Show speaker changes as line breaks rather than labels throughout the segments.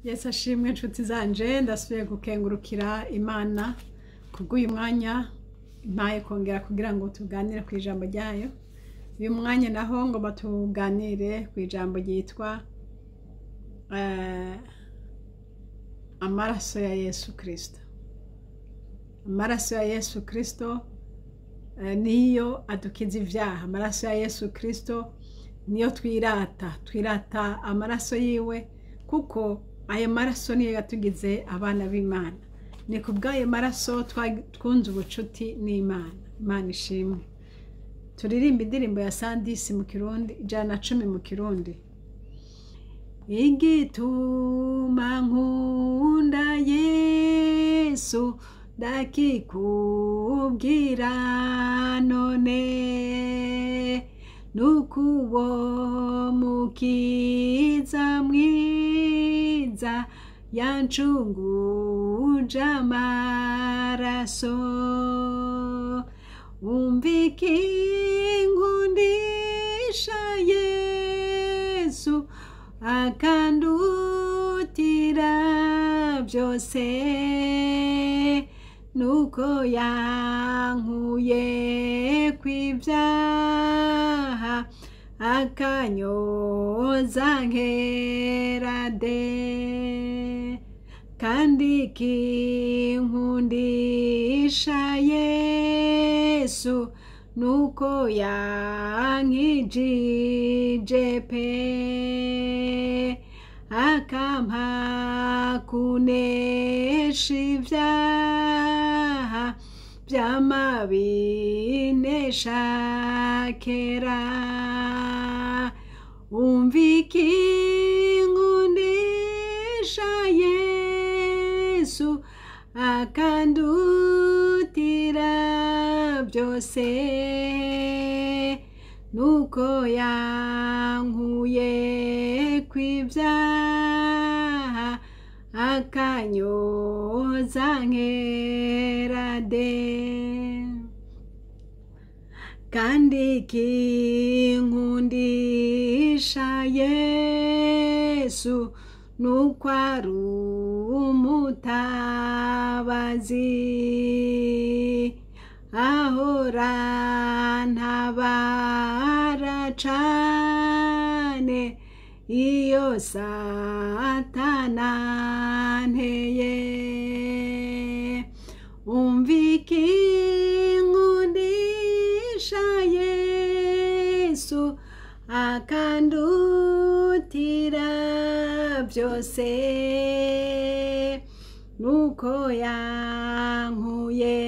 Yesu ashimwe inshuti zanje, ndasubiye gukengurukira Imana kubw'uyu mwanya impaye kongera kugira ngo tuganire ku ijambo ryayo. Uyu mwanya naho ngomba tuganire ku ijambo ryitwa amaraso ya Yesu Kristo. Amaraso ya Yesu Kristo niyo adukiza ivyaha. Amaraso ya Yesu Kristo niyo twirata, twirata amaraso yiwe, kuko ayo maraso niyo yatugize abana b'Imana. Ni kubw'ayo maraso twunze ubucuti n'Imana. Imana ishimwe. Turirimba indirimbo ya Sandisi mu Kirundi, 110 mu Kirundi. Igituma nkunda Yesu ndakikubwira none, nukuwo mukiza mwiza yancunguje amaraso. Umva ikinkundisha Yesu akandutira byose, nuko yankuye kw'ivyaha akanyoza nkera de. Kandi ikinkundisha Yesu nuko yankijije pe, akampa kunesha ivyaha vy'amabinesha kera. Umva ikinkundisha Yesu akandutira byose, nuko yankuye kw'ivyaha akanyoza nkera de. Kandi ikinkundisha Yesu nuko ari umutabazi, ahora ntabara cane iyo Satana anteye. Umva ikinkundisha Yesu akandutira byose, nuko yankuye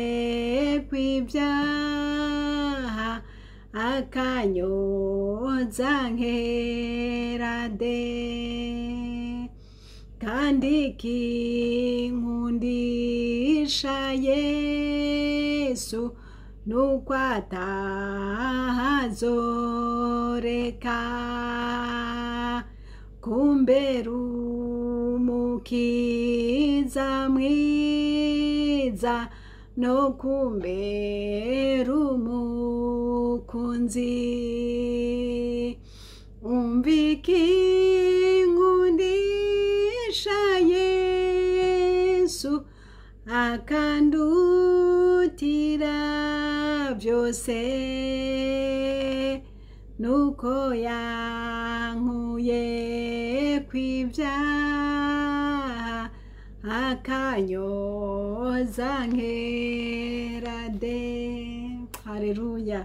kw'ivyaha akanyoza nkera de. Kandi ikinkundisha Yesu nuko atazoreka kumbera umukiza mwiza no kumbera umukunzi. Umva ikinkundisha Yesu akandutira byose, nuko yankuye kw'ivyaha akanyoza nkera de. Haleluya.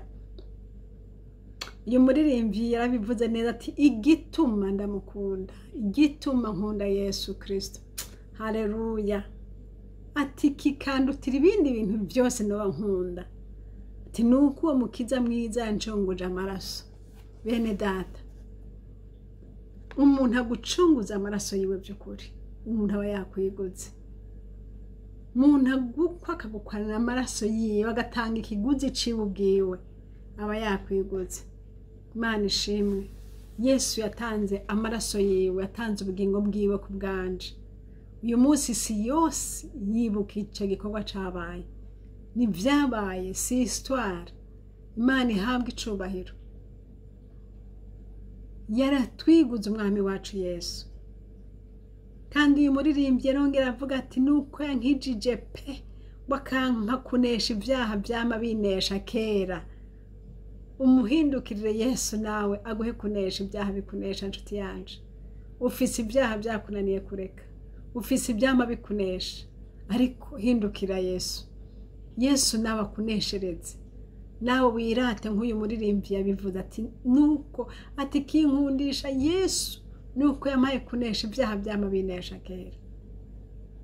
Uyu muririmbyi yarabivuze neza ati igituma ndamukunda, igituma nkunda Yesu Kristo. Haleluya. Ati kikandutira ibindi bintu byose noba nkunda, ati nuko uwo mukiza mwiza yancunguje amaraso. Bene data, umuntu agucunguza amaraso yiwe by'ukuri, umuntu aba yakwiguze. Umuntu agukwa akagukwanira amaraso yiwe, agatanga ikiguzi ciwe ubwiwe, aba yakwiguze. Imana ishimwe. Yesu yatanze amaraso yiwe, yatanze ubugingo bwiwe ku bwanje. Uyu munsi isi yose yibuka ico gikorwa cabaye. Ni vyabaye, si histoire. Imana ihabwe icubahiro. Yaratwiguze umwami wacu Yesu. Kandi Kandi uyu muririmbyi arongera avuga ati nuko yankijije pe, bakanka kunesha ibyaha byama binesha kera. Umuhindukirire Yesu nawe aguhe kunesha ibyaha bikunesha. Nshuti yanje, ufise ibyaha byakunaniye kureka, ufise ibyama bikunesha, ariko hindukira Yesu, Yesu nawe akuneshereze. Nawe wirate nk'uyu muririmbyi yabivuze ati nuko ati kinkundisha Yesu nuko yampaye kunesha ibyaha byama binesha kera.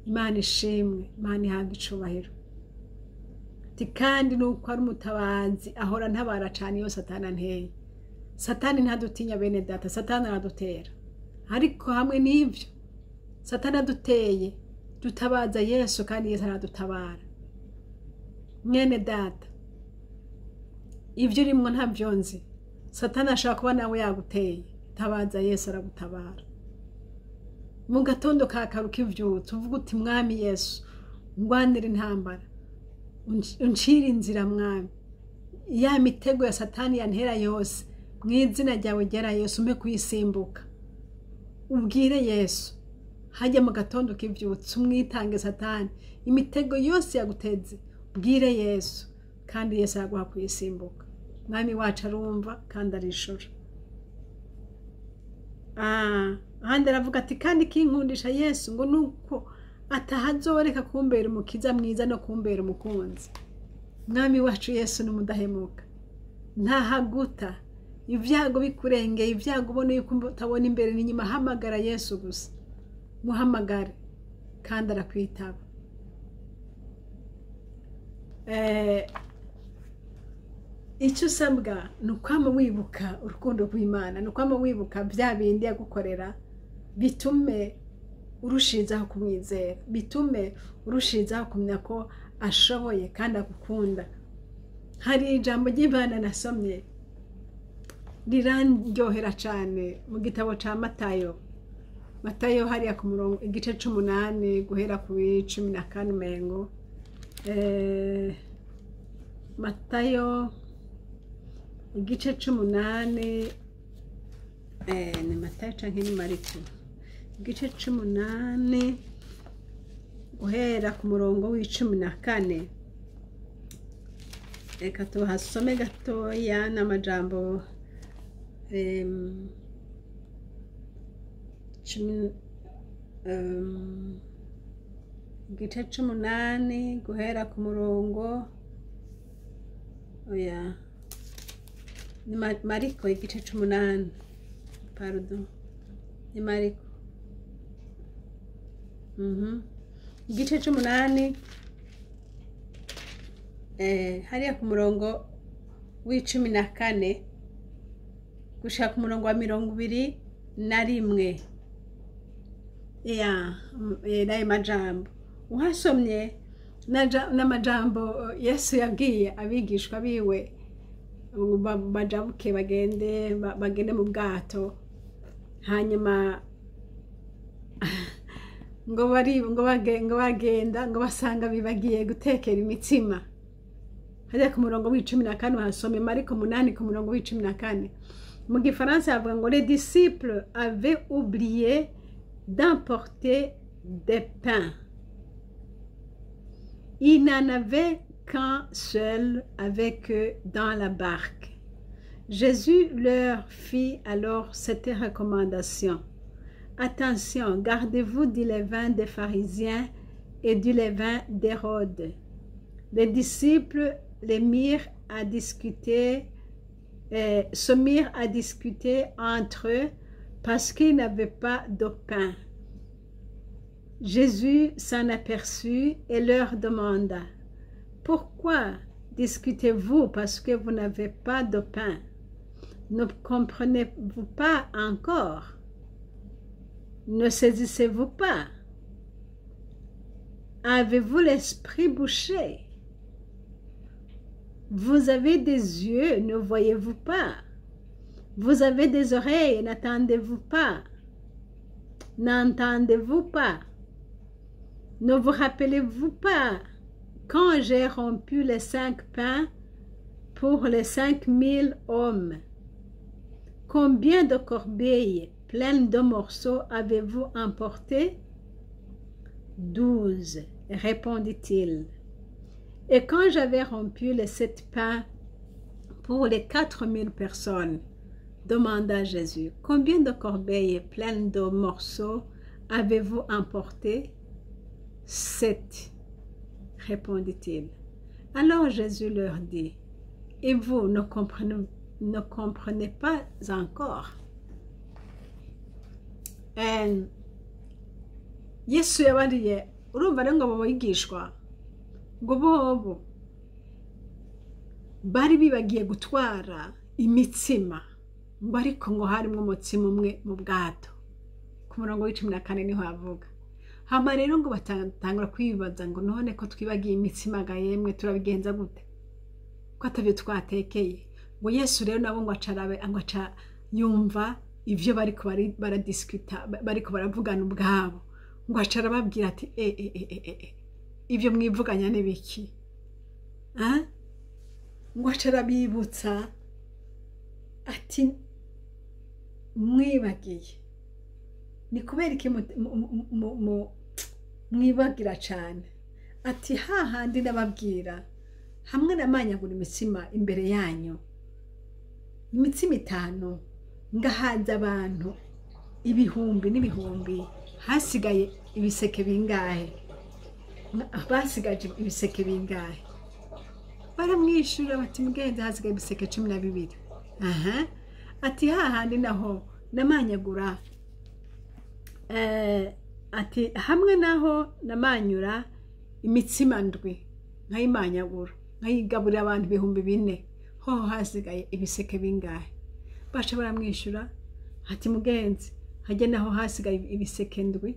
Imana ishimwe, Imana ihabwe icubahiro. Ati kandi nuko ari umutabazi ahora ntabara cyane iyo Satani anteye. Satani ntadutinya bene data, Satani aradutera, ariko hamwe n'ibyo Satani aduteye dutabaza Yesu, kandi Yesu aradutabara. Mwene data, ibyo urimo ntabyo nzi, Satani ashobora kuba nawe yaguteye, tabaza Yesu aragutabara. Mu gatondo ka kare ukivyutsa uvuga uti Mwami Yesu, ngwanira intambara, uncire inzira Mwami, ya mitego ya Satani yantera yose mu izina ryawe ryera Yesu umpe kuyisimbuka. Ubwire Yesu hajya mu gatondo ukivyutsa, umwitange Satani, imitego yose yaguteze ubwire Yesu, kandi Yesu araguha kuyisimbuka. Mwami wacu arumva kandi arishura. Ahandi aravuga ati kandi kinkundisha Yesu ngo nuko atahazoreka kumbera umukiza mwiza no kumbera umukunzi. Mwami wacu Yesu n'umudahemuka, ntahaguta. Ibyago bikurengeye, ibyago ubona yuko utabona imbere n'inyuma, hamagara Yesu gusa, muhamagare kandi arakwitaba. Icyo usabwa ni ukwama wibuka urukundo rw'Imana, ni ukwama wibuka bya bindi yagukorera, bitume urushizaho kumwizera, bitume urushizaho kumenya ko ashoboye kandi agukunda. Hari ijambo ry'Imana nasomye rirandyohera cyane mu gitabo cya Matayo. Matayo hariya ku murongo igice 8 guhera ku 14 mengo. Matayo igice 8, ni Matayo canke ni Mariko, igice 8 guhera ku murongo w'14. Reka tuhasome gatoya n'amajambo igice 8 guhera ku murongo, oya ni Mariko igice 8, pardon, ni Mariko igice 8, hariya ku murongo w'14 gushika ku murongo wa 21. Ya n'ayo majambo uhasomye n'amajambo Yesu yabwiye abigishwa biwe bajabuke bagende mu bwato, hanyuma ngo bagenda ngo basanga bibagiye gutekera imitsima. Hariya ku murongo w'14 uhasome Mariko 8 ku murongo w'14. Mu gifaransa bavuga ngo les disciples avaient oublié d'emporter des pains. Ils n'en avaient qu'un seul avec eux dans la barque. Jésus leur fit alors cette recommandation. Attention, gardez-vous du levain des pharisiens et du levain d'Hérode. Les disciples les mirent à discuter, se mirent à discuter entre eux parce qu'ils n'avaient pas de pain. Jésus s'en aperçut et leur demanda, « Pourquoi discutez-vous parce que vous n'avez pas de pain? Ne comprenez-vous pas encore? Ne saisissez-vous pas? Avez-vous l'esprit bouché? Vous avez des yeux, ne voyez-vous pas? Vous avez des oreilles, n'entendez-vous pas? N'entendez-vous pas? Ne vous rappelez-vous pas quand j'ai rompu les 5 pains pour les 5000 hommes? Combien de corbeilles pleines de morceaux avez-vous emporté? 12, répondit-il. Et quand j'avais rompu les 7 pains pour les 4000 personnes, demanda Jésus, combien de corbeilles pleines de morceaux avez-vous emporté? 7, répondit-il. Alors Jésus leur dit, et vous ne comprenez pas encore? And Yesu yabariye, urumva rero ngo abo bigishwa ngo bobo bari bibagiye gutwara imitsima, ngo ariko ngo harimo umutsima umwe mu bwato. Ku murongo wa 14 niho havuga. Hama rero ngo batangura kwibaza ngo none ko twibagiye imitsima ga yemwe, turabigenza gute ko atavyo twatekeye? Ngo Yesu rero nabo ngo acarabe, ngo aca yumva ivyo bariko baradiscuta, bariko baravugana ubwabo, ngo aca arababwira ati e e e e e ibyo mwivuganya ni biki? Ngo aca arabibutsa ati mwibagiye, ni kubera iki mwibagira cyane? Ati hahandi nababwira hamwe namanyagura imitsima imbere yanyu, imitsima 5, ngahaza abantu ibihumbi n'ibihumbi, hasigaye ibiseke bingahe? Basigaje ibiseke bingahe? Baramwishura bati mugenzi, hasigaye ibiseke 12. Aha, ati hahandi naho namanyagura, ati hamwe naho namanyura imitsima 7 nkayimanyagura nkayigaburira abantu 4000, ho hasigaye ibiseke bingahe? Baca baramwishura ati mugenzi, hajya naho hasigaye ibiseke 7.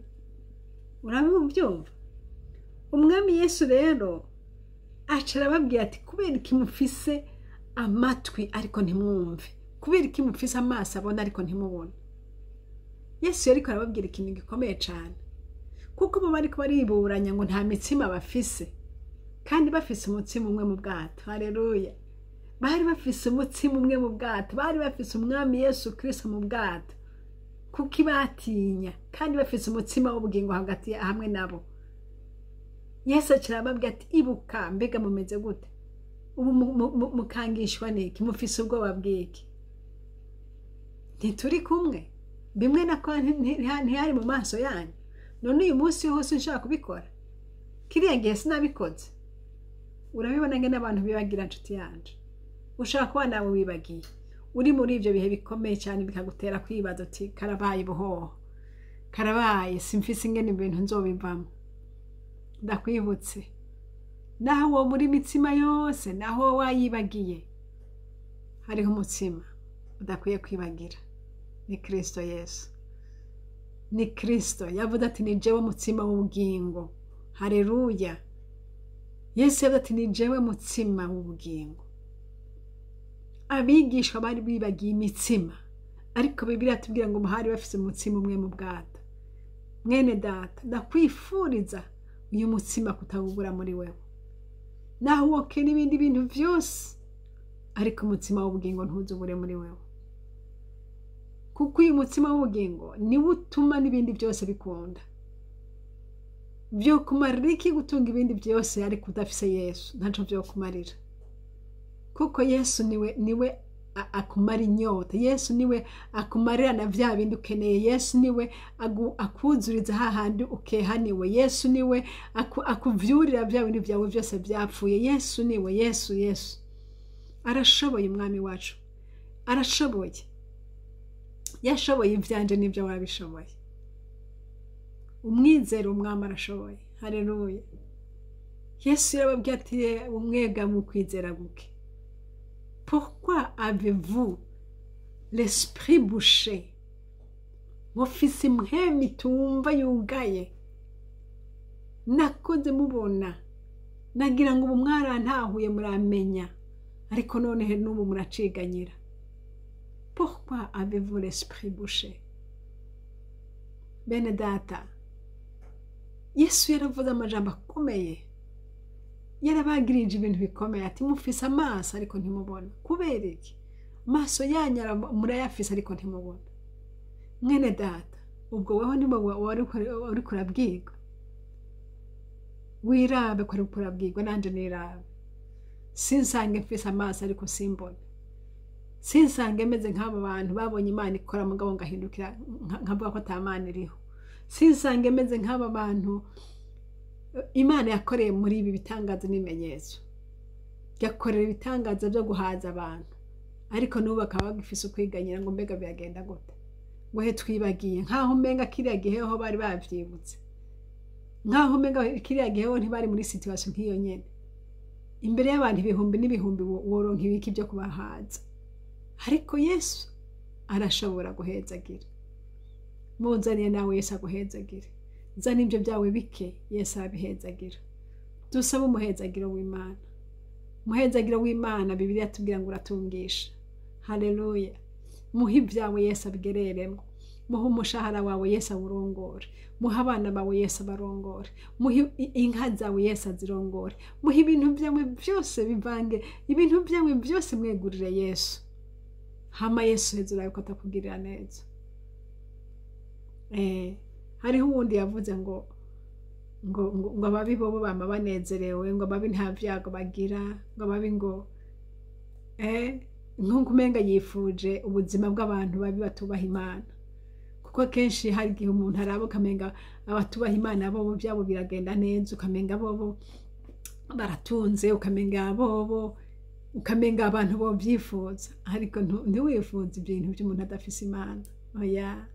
Urabyumva? Umwami Yesu rero aca arababwira ati kubera iki mufise amatwi ariko ntimwumve? Kubera iki mufise amaso abona ariko ntimubone? Yesu yariko arababwira ikintu gikomeye cyane, kuko bo bariko bariburanya ngo nta mitsima bafise, kandi bafise umutsima umwe mu bwato. Haleluya! Bari bafise umutsima umwe mu bwato, bari bafise umwami Yesu Kristo mu bwato, kuko ibatinya, kandi bafise umutsima w'ubugingo hagati hamwe nabo. Yesu aca arababwira ati ibuka, mbega mumeze gute? Ubu mukangishwa niki? Mufise ubwoba bw'iki? Ntituri kumwe? Bimwe nako ntihari mu maso yanyu? None uyu munsi hose nshaka kubikora, kiriya gihe sinabikoze. Urabibona ngene abantu bibagira, nshuti yanje. Ushaka kuba nawe wibagiye, uri muri ibyo bihe bikomeye cyane, bikagutera kwibaza uti karabaye buhoho, karabaye, simfise ingene ibintu nzobivamo. Ndakwibutse, naho wo muri mitsima yose, naho wayibagiye, hariho umutsima udakwiye kwibagira, ni Kristo Yesu. Ni Kristo yavuze ati ni jewe mutsima w'ubugingo. Haleluya! Yesu yavuze ati ni jewe mutsima w'ubugingo. Abigishwa bari bibagiye imitsima, ariko Bibiliya tubwira ngo hari bafise umutsima umwe mu bwato. Mwene data, ndakwifuriza uyu mutsima kutawubura muri wewe, naho woke n'ibindi bintu vyose, ariko umutsima w'ubugingo ntuzubure muri wewe, kuko uyu mutsima w'ubugingo niwo utuma n'ibindi byose bikunda. Vyo kumarira iki gutunga ibindi byose ariko udafise Yesu? Ntaco vyo kumarira, kuko Yesu niwe akumara inyota. Yesu niwe akumarira na vya bindi ukeneye. Yesu niwe akuzuriza hahandi ukehaniwe. Yesu niwe akuvyurira vya bindi vyawe vyose vyapfuye. Yesu niwe. Yesu, Yesu arashoboye. Umwami wacu arashoboye, yashoboye ivyanje n'ibyo wabishoboye. Umwizero, umwami arashoboye. Haleluya! Yesu yarababwiye ati umwega mu kwizera guke, pourquoi avez-vous l'esprit bouché? Mufise impwemu itumva yugaye. Nakoze mubona, nagira ngo ubu mwarantahuye, muramenya, ariko noneho n'ubu muraciganyira. Pourquoi avez-vous l'esprit bouché? Bene data, Yesu yaravuze amajambo akomeye, yarabagirije ibintu bikomeye, ati mufise amaso ariko ntimubona. Kubera iki? Amaso yanyu murayafise ariko ntimubona. Mwene data, ubwo weho nibo wari uriko urabwirwa. Wirabe ko ari urabwirwa, nanjye nirabe. Sinsange mfise amaso ariko simbone, sinsange meze nk'abo bantu babonye Imana ikora mugabo ngahindukira nkavuga ko ata Mana iriho. Sinsange meze nk'aba bantu Imana yakoreye muri ibi bitangaza n'ibimenyetso, yakorera ibitangaza byo guhaza abantu, ariko n'ubu bakaba bagifise ukwiganyira ngo mbega biragenda gute, ngo he twibagiye, nk'aho umenga kiriya gihe ho bari bavyibutse, nk'aho umenga kiriya gihe ho ntibari muri situation nk'iyo nyene. Imbere y'abantu ibihumbi n'ibihumbi woronka ibiki byo kubahaza? Ariko Yesu arashobora guhezagira. Muzaniye nawe Yesu aguhezagire. Zana ibyo byawe bike, Yesu arabihezagira. Dusabe umuhezagiro w'Imana. Umuhezagiro w'Imana, Bibiliya tubwira ngo uratungisha. Haleluya. Muhe ibyawe Yesu abigereremo. Muhe umushahara wawe Yesu awurongore. Muhe abana bawe Yesu abarongore. Muhe inka zawe Yesu azirongore. Muhe ibintu byawe byose bivange, ibintu byawe byose mwegurire Yesu. Hama Yesu hezura yuko atakugirira neza. Hariho uwundi yavuze ngo ngo ngo ababi bobo bama banezerewe, ngo ababi nta vyago bagira, ngo ababi ngo nkuko umenga yifuje ubuzima bw'abantu babi batubaha Imana. Kuko kenshi hari igihe umuntu araba ukamenga abatubaha Imana bobo byabo biragenda neza, ukamenga bobo baratunze, ukamenga bobo, ukamenga abantu bo byifuza, ariko ntiwifuze ibintu by'umuntu adafise Imana. Oya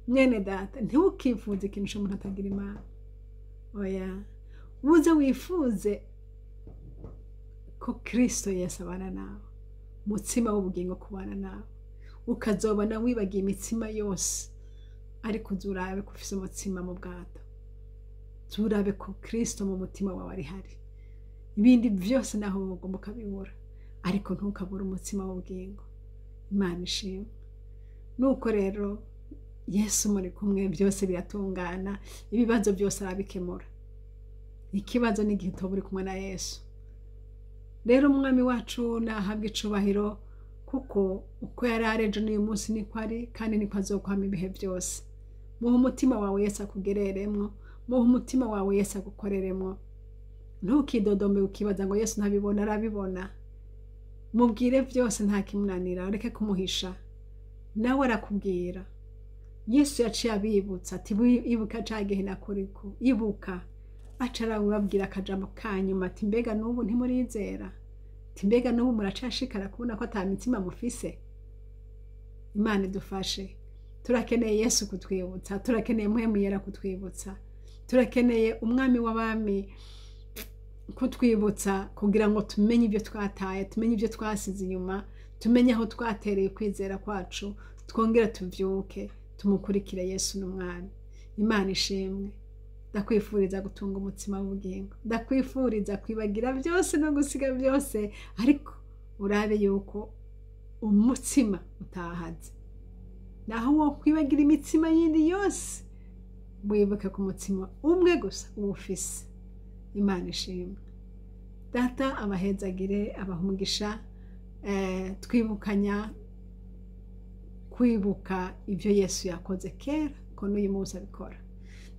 mwene data, ntiwukifuze ikintu cy'umuntu atagira Imana. Oya, uze wifuze ko Kristo Yesu abana nawe, umutsima w'ubugingo kubana nawe, ukazobona wibagiye imitsima yose, ariko uzurabe ko ufise umutsima mu bwato, uzurabe ko Kristo mu mutima wawe ari hari. Ibindi byose naho ugomba ukabibura, ariko ntukabure umutsima w'ubugingo. Imana ishimwe. Nuko rero Yesu muri kumwe byose biratungana, ibibazo byose arabikemura. Ikibazo ni igihe utoba uri kumwe na Yesu. Rero umwami wacu nahabwa icubahiro, kuko uko yari ari ejo n'uyu munsi niko ari, kandi niko azokwama ibihe byose. Muhe umutima wawe Yesu akugereremwo, muhe umutima wawe Yesu agukoreremwo. Ntukidodombe ukibaza ngo Yesu ntabibona, arabibona. Mubwire byose nta kimunanira, ureke kumuhisha, nawe arakubwira. Yesu yaciye abibutsa ati ibuka ca gihe nakuriko, ibuka. Aca arababwira akajambo kanyuma ati mbega n'ubu ntimurizera, ati mbega n'ubu muracashikara kubona ko ata mitima mufise. Imana idufashe. Turakeneye Yesu kutwibutsa, turakeneye Mpwemu Yera kutwibutsa, turakeneye umwami w'abami kutwibutsa, kugira ngo tumenye ibyo twataye, tumenye ibyo twasize inyuma, tumenye aho twatereye kwizera kwacu, twongere tuvyuke tumukurikire Yesu n'umwami. Imana ishimwe. Ndakwifuriza gutunga umutsima w'ubugingo, ndakwifuriza kwibagira byose no gusiga byose, ariko urabe yuko umutsima utahaze. Naho wo kwibagira imitsima yindi yose, wibuke ku mutsima umwe gusa uwufise. Imana ishimwe. Data abahezagire, abaha umugisha. Twibukanya kwibuka ibyo Yesu yakoze kera, ko n'uyu munsi abikora.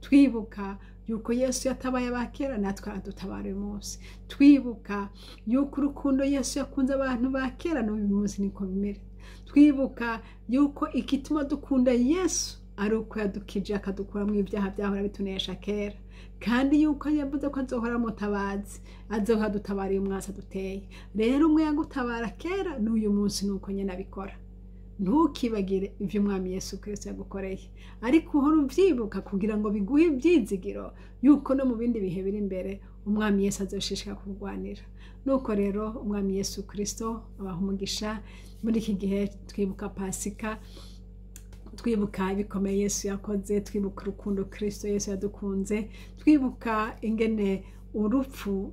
Twibuka yuko Yesu yatabaye abakera, natwe adutabara uyu munsi. Twibuka yuko urukundo Yesu yakunze abantu ba kera, n'uyu munsi niko bimera. Twibuka yuko igituma dukunda Yesu ari uko yadukije akadukuramo ibyaha byahora bitunesha kera, kandi yuko yavuze ko azohora mutabazi, azohora adutabara uyu mwasi aduteye. Rero umwe yagutabara kera, n'uyu munsi nuko nyene abikora. Ntukibagire ivyo umwami Yesu Kristo yagukoreye, ariko uhora uvyibuka kugira ngo biguhe ivyizigiro yuko no mu bindi bihe biri imbere umwami Yesu azoshishikara kurwanira. Nuko rero umwami Yesu Kristo abaha umugisha. Muri iki gihe twibuka Pasika, twibuka ibikomeye Yesu yakoze, twibuka urukundo Kristo Yesu yadukunze, twibuka ingene urupfu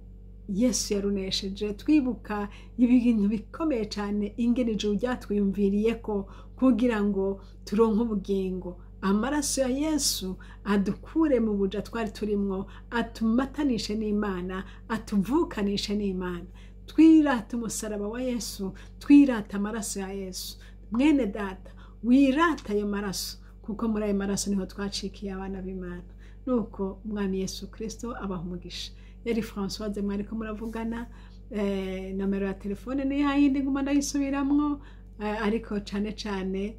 Yesu yarunesheje, twibuka ibintu bikomeye cyane ingene ijuru ryatwiyumviriye ko kugira ngo turonke ubugingo. Amaraso ya Yesu adukure mu buja twari turimwo, atumatanishe n'Imana, atuvukanishe n'Imana. Twirata umusaraba wa Yesu, twirata amaraso ya Yesu. Mwene data, wirata ayo maraso, kuko muri ayo maraso niho twacikiye abana b'Imana. Nuko umwami Yesu Kristo abaha umugisha. Yari Françoise mwariko muravugana. Nomero ya telefone ni yayindi, nguma ndayisubiramwo, ariko cane cane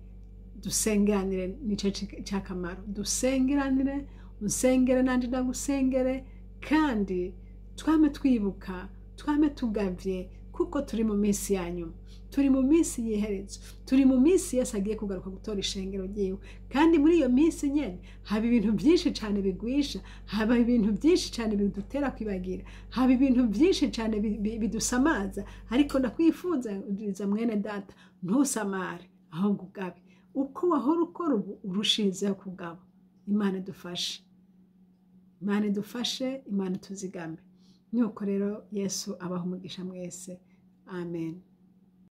dusengeranire, nico c'akamaro. Dusengeranire, unsengere nanje ndagusengere, kandi twame twibuka, twame tugavye, kuko turi mu minsi ya nyuma, turi mu minsi y'iherezo, turi mu minsi Yesu agiye kugaruka gutora ishengero ryiwe. Kandi muri iyo minsi nyene haba ibintu byinshi cyane bigwisha, haba ibintu byinshi cyane bidutera kwibagira, haba ibintu byinshi cyane bidusamaza. Ariko ndakwifuriza, mwene data, ntusamare, ahubwo ugabe uko wahora ukora ubu, urushizeho kugaba. Imana idufashe, Imana idufashe, Imana ituzigame. Nuko rero Yesu abaha umugisha mwese. Amen.